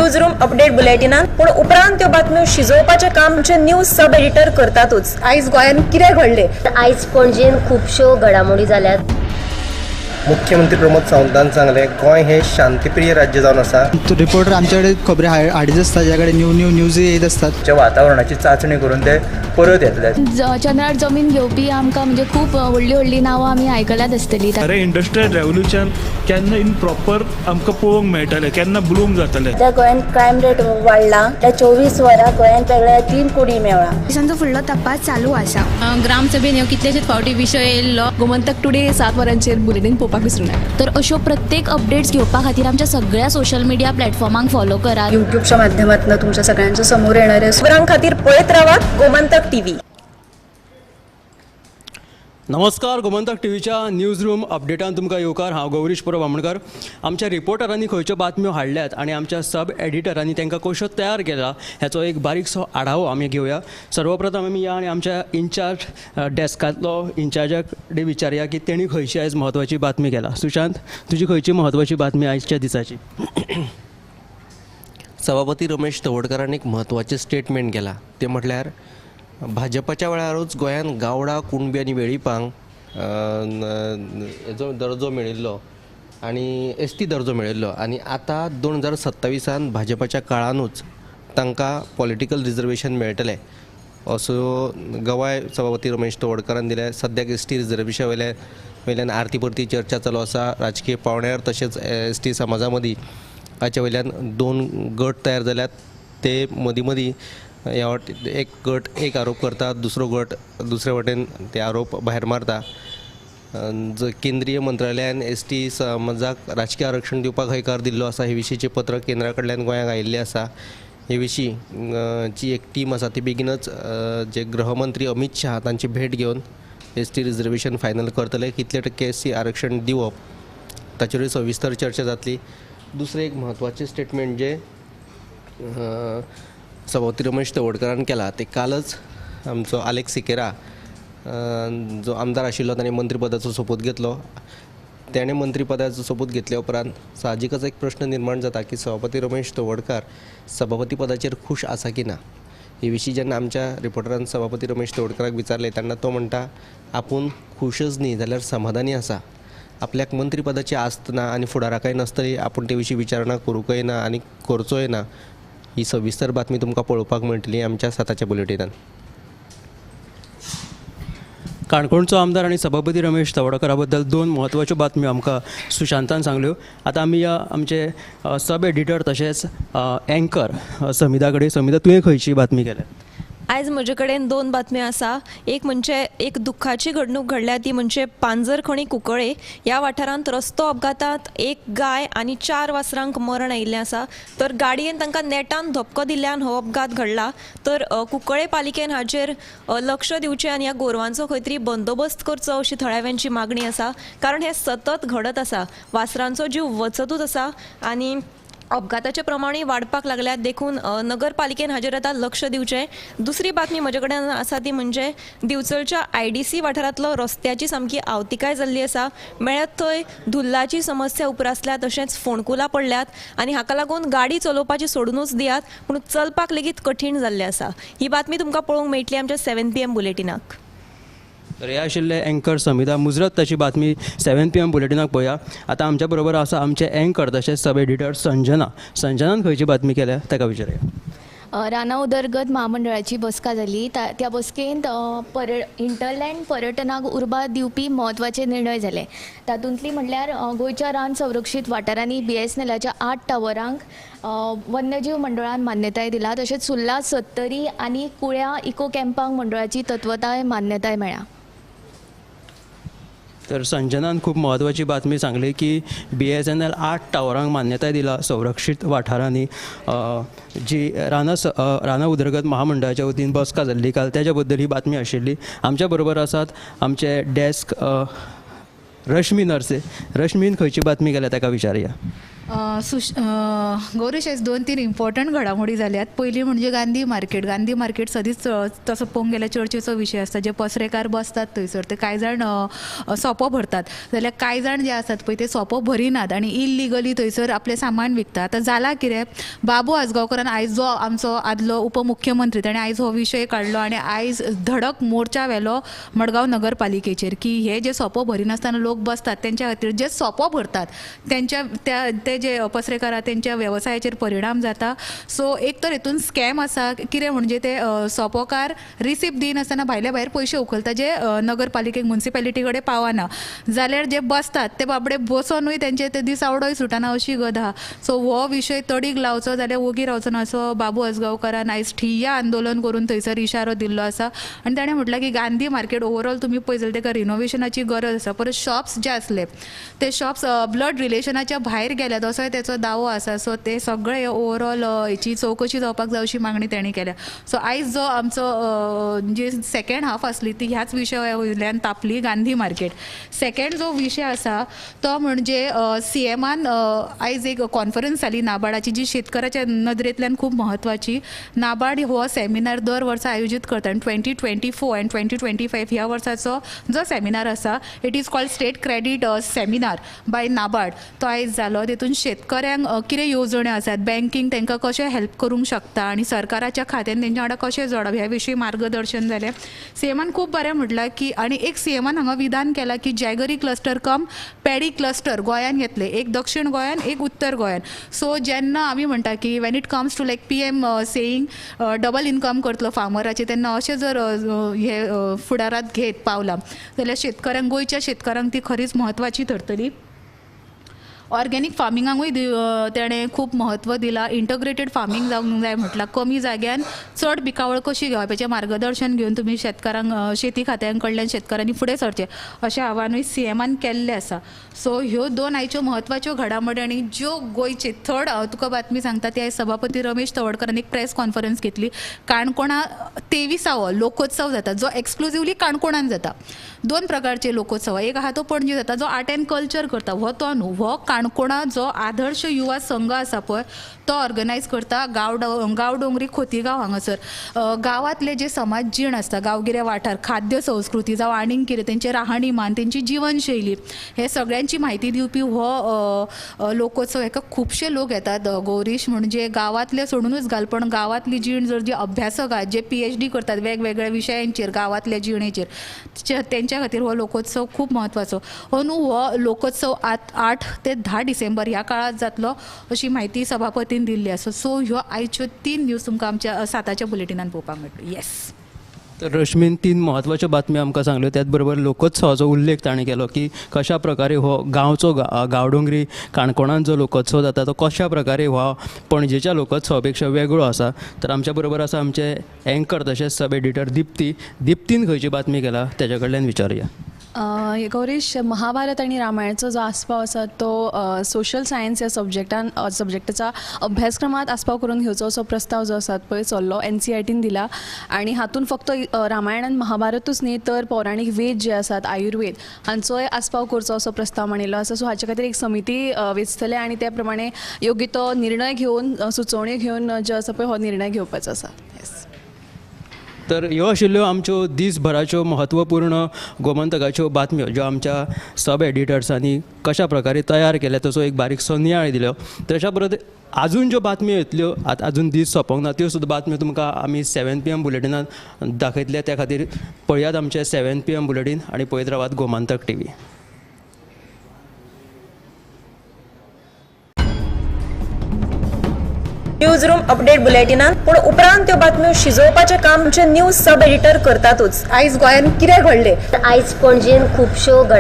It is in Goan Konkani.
न्यूज रूम अपडेट बुलेटिनान, पूण उपरांत त्यो बातम्यो शिजोवपाचें काम आमचे न्यूज सब एडिटर करतातूच. आयज गोंयांत कितें घडलें? आयज पणजेन खुबश्यो घडामोडी जाल्यात. मुख्यमंत्री प्रमोद सावंतान सांगलें, गोंय हें शांतीप्रिय राज्य जावन आसा. रिपोर्टर आमच्याकडे खबरी हाडीत आसता, ज्या कडेन न्यू न्यू न्यूज येत आसतात. वातावरणाची चाचणी करून ते परत येतले. चंद्रार जमीन घेवपी आमकां म्हणजे खूब व्हडली व्हडली नांवां आमी आयकल्यात आसतली. खरें इंडस्ट्रियल रेवोल्युशन केन्ना इन प्रॉपर आमकां पळोवंक मेळटलें, केन्ना ब्लूम जातलें? सध्या गोंयांत क्रायम रेट वाडला. त्या 24 वरां गोंयांत वेगळ्या 3 कुडी मेळ्ळा. दिसांचो फुडलो तपास चालू आसा. ग्रामसभेन ह्यो कितलेशेच फावटी विशय येयल्लो. गोमंतक टुडे 7 वरांचेर बुलेटीन पळोवपाक विसरूं नाका. तर अश्यो प्रत्येक अपडेट्स घेवपा खातीर आमच्या सगळ्या सोशल मिडिया प्लॅटफॉर्मांक फॉलो करात. युट्यूबच्या माध्यमातून तुमच्या सगळ्यांच्या समोर येणारे खबरां खातीर पळयत रावात गोमंतक टीव्ही. नमस्कार, गोमंतक टीव्हीच्या न्यूज रूम अपडेटान तुमकां येवकार. हांव गौरीश परब आमोणकर. आमच्या रिपोर्टरांनी खंयच्यो बातम्यो हाडल्यात आनी आमच्या सब एडिटरांनी तांकां कश्यो तयार केला ह्याचो एक बारीकसो आढावो आमी घेवया. सर्वप्रथम आमी या आनी आमच्या इन्चार्ज डेस्कांतलो इन्चार्जा कडेन विचारया की तेणी खंयची आयज म्हत्वाची बातमी केला. सुशांत, तुजी खंयची म्हत्वाची बातमी आयच्या दिसाची? सभापती रमेश तवडकारान एक म्हत्वाचें स्टेटमेंट केलां, तें म्हटल्यार भाजपाच्या वेळारूच गोंयांत गावडा, कुणबी आनी वेळीपांक हेजो दर्जो मेळिल्लो आनी एस टी दर्जो मेळिल्लो आनी आतां 2027 भाजपाच्या काळानूच तांकां पॉलिटिकल रिजर्वेशन मेळटलें असो गवाय सभापती रमेश तवडकारान दिल्या. सद्याक एस टी रिजर्वेशना वयल्यान आरती परती चर्चा चालू आसा राजकीय पावंड्यार, तशेंच एस टी समाजा मदीं. हाचे वयल्यान 2 गट तयार जाल्यात. ते मदीं मदीं ह्या वाट एक गट एक आरोप करता, दुसरो गट दुसरे वटेन ते आरोप भायर मारता. केंद्रीय मंत्रालयान एस टी समाजाक राजकीय आरक्षण दिवपाक हयकार दिल्लो आसा. हे विशींचें पत्र केंद्रा कडल्यान गोंयांक आयिल्लें आसा. हे विशीं जी एक टीम आसा ती बेगीनच जे गृहमंत्री अमीत शाह तांची भेट घेवन एस टी रिजर्वेशन फायनल करतले. कितले टक्के एस टी आरक्षण दिवप ताचेरूय सविस्तर चर्चा जातली. दुसरें एक म्हत्वाचें स्टेटमेंट जें सभापती रमेश तवडकारान केलां तें कालच आमचो आलेक्स सिकेरा जो आमदार आशिल्लो ताणें मंत्रीपदाचो सोपूत घेतलो. तेणें मंत्रीपदाचो सोपूत घेतल्या उपरांत साहजिकच एक प्रश्न निर्माण जाता की सभापती रमेश तवडकार सभापती पदाचेर खूश आसा की ना. हे विशीं जेन्ना आमच्या रिपोर्टरान सभापती रमेश तवडकाराक विचारलें तेन्ना तो म्हणटा आपूण खुशच न्ही जाल्यार समाधानी आसा. आपल्याक मंत्रीपदाची आस्त ना आनी फुडाराकय नासतली, आपूण ते विशीं विचारणा करूंकय ना आनी करचोय ना. ही सविस्तर बातमी तुमकां पळोवपाक मेळटली आमच्या 7च्या बुलेटिनान. काणकोणचो आमदार आनी सभापती रमेश तवडकारा बद्दल 2 म्हत्वाच्यो बातम्यो आमकां सुशांतान सांगल्यो. आतां आमी या आमचे सब एडिटर तशेंच एंकर समिधा कडेन. समिधा, तुवें खंयची बातमी केल्या? आयज म्हजे कडेन 2 बातम्यो आसा. एक म्हणजे एक दुख्खाची घडणूक घडल्या ती म्हणजे पांजरखणी कुंकळे ह्या वाठारांत रस्तो अपघातांत एक गाय आनी 4 वासरांक मरण आयिल्लें आसा. तर गाडयेन तांकां नेटान धपको दिल्ल्यान हो अपघात घडला. तर कुंकळे पालिकेन हाचेर लक्ष दिवचें आनी ह्या गोरवांचो खंय तरी बंदोबस्त करचो अशी थळाव्यांची मागणी आसा. कारण हें सतत घडत आसा, वासरांचो जीव वचतूच आसा आनी अपघाताचे प्रमाणूय वाडपाक लागल्यात. देखून नगरपालिकेन हाजेर आतां लक्ष दिवचें. दुसरी बातमी म्हजे कडेन आसा ती म्हणजे दिवचलच्या IDC वाठारांतलो रस्त्याची सामकी आवतिकाय जाल्ली आसा. मेळत थंय धुल्लाची समस्या उप्रासल्या, तशेंच फोंडकुलां पडल्यात आनी हाका लागून गाडी चलोवपाची सोडुनूच दियात पूण चलपाक लेगीत कठीण जाल्लें आसा. ही बातमी तुमकां पळोवंक मेळटली आमच्या 7 PM बुलेटिनाक. तर हे आशिल्ले एंकर समिधा मुजरत ताची बातमी 7 PM बुलेटिनाक पळोवया. आतां आमच्या बरोबर आसा आमचे एंकर तशेंच सब एडिटर संजना. संजनान खंयची बातमी केल्या ताका विचारया. रानां उदरगत महामंडळाची बसका जाली. त्या बसकेंत हिंटरलँड पर्यटनाक उर्बा दिवपी म्हत्वाचे निर्णय जाले. तातूंतली म्हणल्यार गोंयच्या रान संरक्षीत वाठारांनी BSNLच्या 8 टावरांक वन्यजीव मंडळान मान्यताय दिला. तशेंच सुर्ला, सत्तरी आनी कुळ्या इको कॅम्पांक मंडळाची तत्वताय मान्यताय मेळ्ळ्या. तर संजनान खूब म्हत्वाची बातमी सांगली की BSNL 8 टावरांक मान्यताय दिला संरक्षीत वाठारांनी. जी रानां उदरगत महामंडळाच्या वतीन बसका जाल्ली काल त्याच्या बद्दल ही बातमी आशिल्ली. आमच्या बरोबर आसात आमचे डेस्क रश्मी नर्से. रश्मीन खंयची बातमी केल्या ताका विचारया. सुश गौरीश, आयज दोन तीन इम्पॉर्टंट घडामोडी जाल्यात. पयली म्हणजे गांधी मार्केट. गांधी मार्केट सदींच तसो पळोवंक गेल्यार चर्चेचो विशय आसता. जे पसरेकार बसतात थंयसर ते कांय जाण सोपो भरतात, जाल्यार कांय जाण जे आसात पळय ते सोपो भरिनात आनी इलिगली थंयसर आपलें सामान विकतात. आतां जालां कितें, बाबू आजगांवकरान आयज जो आमचो आदलो उपमुख्यमंत्री ताणें आयज हो विशय काडलो आनी आयज धडक मोर्चा व्हेलो मडगांव नगरपालिकेचेर की हे जे सोपो भरिनासतना लोक बसतात तेंच्या खातीर जे सोपो भरतात तेंच्या त्या ते जे पसरेकार तेंच्या वेवसायाचेर परिणाम जाता. सो एक तर हेतून स्कॅम आसा. कितें म्हणजे ते सोपोकार रिसिप्ट दिनासतना भायल्या भायर पयशे उखलता जे नगरपालिकेक मुन्सिपेलिटी कडेन पावना, जाल्यार जे बसतात ते बाबडे बसोनूय तेंचे ते दिसावडोय सुटना अशी गत आहा. सो हो विशय तडीक लावचो जाल्यार ओगी रावचो ना असो बाबू आजगांवकारान आयज ठिय्या आंदोलन करून थंयसर इशारो दिल्लो आसा. आनी ताणें म्हटलां की गांधी मार्केट ओवरऑल तुमी पळयत जाल्यार तेका रिनोवेशनाची गरज आसा. परत शॉप्स जे आसले ते शॉप्स ब्लड रिलेशनाच्या भायर गेल्यात असोय तेचो दावो आसा. सो ते सगळे ओवरऑल हेची चवकशी जावपाक जाय अशी मागणी तेणी केल्या. सो आयज जो आमचो जी सेकेंड हाफ आसली ती ह्याच विशया वयल्यान तापली, गांधी मार्केट. सेकेंड जो विशय आसा तो म्हणजे सीएमान आयज एक कॉन्फरन्स जाली नाबार्डाची, जी शेतकऱ्याच्या नदरेंतल्यान खूब म्हत्वाची. नाबार्ड हो सेमिनार दर वर्सा आयोजीत करता आनी 2024 आनी 2025 ह्या वर्साचो जो सेमिनार आसा it is called state credit seminar by NABARD, तो आयज जालो. तितून शेतकऱ्यांक कितें येवजण्यो आसात, बँकींग तांकां कशें हेल्प करूंक शकता आनी सरकाराच्या खात्यान तेंच्या वांगडा कशें जोडप ह्या विशीं मार्गदर्शन जालें. सीएमान खूब बरें म्हटलां की आनी एक सीएमान हांगा विधान केलां की jaggery cluster cum paddy cluster गोंयान येतले, एक दक्षिण गोंयान एक उत्तर गोंयान. सो जेन्ना आमी म्हणटा की when it comes to like PM saying double income करतलो फार्मराचे, तेन्ना अशें जर हे फुडारांत घेत पावलां जाल्यार शेतकऱ्यांक, गोंयच्या शेतकऱ्यांक ती खरीच म्हत्वाची थरतली. ऑर्गेनीक फार्मिंगाकूय तेणें खूब म्हत्व दिलां. इंटग्रेटेड फार्मींग जावंक जाय म्हटलां, कमी जाग्यान चड पिकावळ कशी घेवप हेचें मार्गदर्शन घेवन तुमी शेतकारांक शेती खात्यां कडल्यान शेतकारांनी फुडें सरचें अशें आव्हानूय सीएमान केल्लें आसा. सो ह्यो दोन आयच्यो म्हत्वाच्यो घडामोडी आनी ज्यो गोंयचे थर्ड हांव तुका बातमी सांगता ती आयज सभापती रमेश तवडकरान एक प्रेस कॉन्फरन्स घेतली. काणकोणा 23वो लोकोत्सव जाता जो एक्सक्लुजिवली काणकोणान जाता. दोन प्रकारचे लोकोत्सव, एक आहा तो पणजे जाता जो आर्ट एंड कल्चर करता, हो तो न्हू, हो काणकोणा जो आदर्श युवा संघ आसा पळय तो ऑर्गनायज करता गांवडोंगरी खोतीगांव हांगासर. गांवांतले जे समाज जीण आसता, गांवगिरे वाठार, खाद्य संस्कृती जावं आनीक कितें, तेंचें राहणीमान, तेंची जिवनशैली, हे सगळ्यांची म्हायती दिवपी हो लोकोत्सव. हेका खुबशे लोक येतात गौरीश, म्हणजे गांवांतले सोडुनूच घाल पण गांवांतली जीण जर जी अभ्यासक आहात जे PhD करतात वेगवेगळ्या विशयांचेर गांवांतल्या जिणेचेर, तेंच्या खातीर हो लोकोत्सव खूब म्हत्वाचो. अंदू हो लोकोत्सव 8 ते 10 डिसेंबर ह्या काळांत जातलो अशी म्हायती सभापतीन दिल्ली आसा. सो ह्यो आयच्यो 3 न्यूज तुमकां आमच्या 7च्या बुलेटिनान पळोवपाक मेळटल्यो. येस. तर रश्मीन 3 म्हत्वाच्यो बातम्यो आमकां सांगल्यो, त्याच बरोबर लोकोत्सवाचो उल्लेख ताणें केलो की कशा प्रकारे हो गांवचो गांवडोंगरी काणकोणांत जो लोकोत्सव जाता तो कशा प्रकारे हो पणजेच्या लोकोत्सवा पेक्षा वेगळो आसा. तर आमच्या बरोबर आसा आमचे एंकर तशेंच सब एडिटर दिप्ती. दिप्तीन खंयची बातमी केला तेज्या कडल्यान विचारुया. गौरीश, महाभारत आणि रामायणाचो जो आस्पाव आसा तो सोशल सायन्स ह्या सब्जेक्टाचा अभ्यासक्रमात आस्पाव करून घेवचो असो प्रस्ताव जो आसा पळय चल्लो, NCERTन दिला. आनी हातून फक्त रामायण आनी महाभारतूच न्ही तर पौराणीक वेद जे आसात, आयुर्वेद हांचोय आस्पाव करचो असो प्रस्ताव मांडिल्लो आसा. सो हाचे खातीर एक समिती वेंचतले आनी त्या प्रमाणे योग्य तो निर्णय घेवन, सुचोवण्यो घेवन जो आसा पळय हो निर्णय घेवपाचो आसा. तर ह्यो आशिल्ल्यो आमच्यो दीसभराच्यो महत्वपूर्ण गोमंतकाच्यो बातम्यो ज्यो आमच्या सब एडिटर्सांनी कशा प्रकारे तयार केल्या तसो एक बारीकसो नियाळ दिलो. तशा परत अजून ज्यो बातम्यो येतल्यो, आतां अजून दीस सोंपोंक ना, त्यो सुद्दां बातम्यो तुमकां आमी 7 PM बुलेटिनान दाखयतले. त्या खातीर पळयात आमचें 7 PM bulletin आनी पळयत रावात Gomantak TV. News room update बुलेटिनान पूण उपरांत त्यो बातम्यो शिजोवपाचें काम आमचे न्यूज सब एडिटर करतातूच. आयज गोंयांत कितें घडलें, आयज पणजेन खुबश्यो घडामोडी